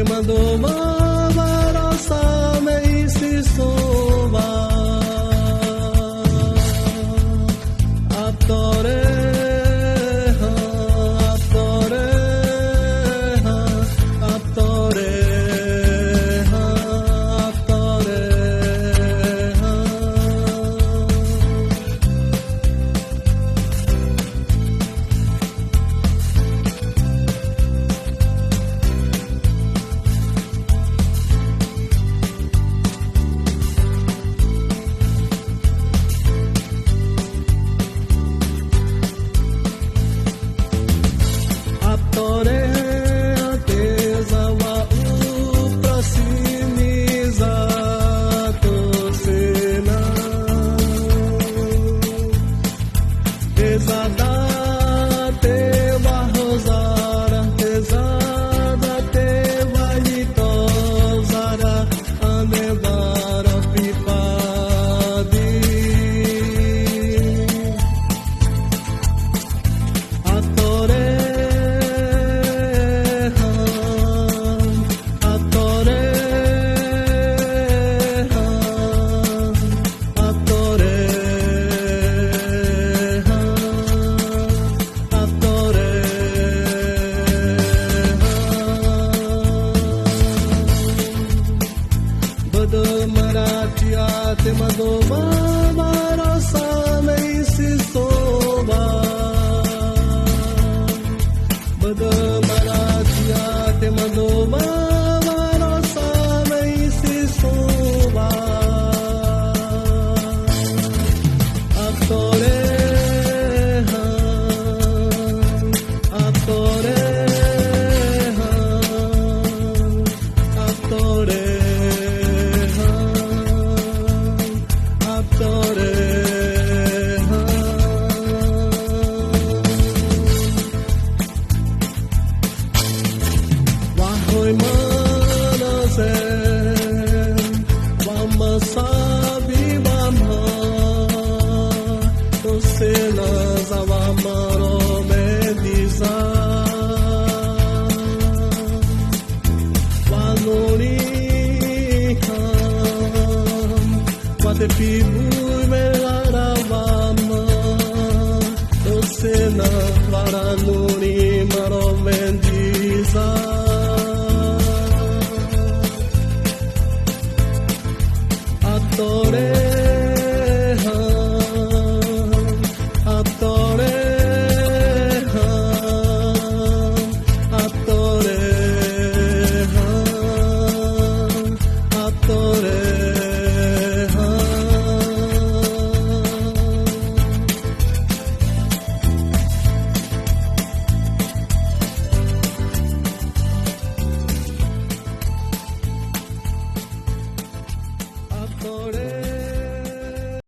Te mando me sova Atore atore atore atore. Atore ateza wa uprasimiza tosena Ezadate wa rosara, ezadate wa litozara, anebara pipadi. Atore, atore, atore, atore. Bada maratia te mando marasa me soba. Bada maratia te mando marasa me soba. Atore, atore, atore, atore. Wahoi manase, wamasabi wama, tosena zawamaro mediza. Wanori Watepi melaravama, tosena varanuri maro mendiza.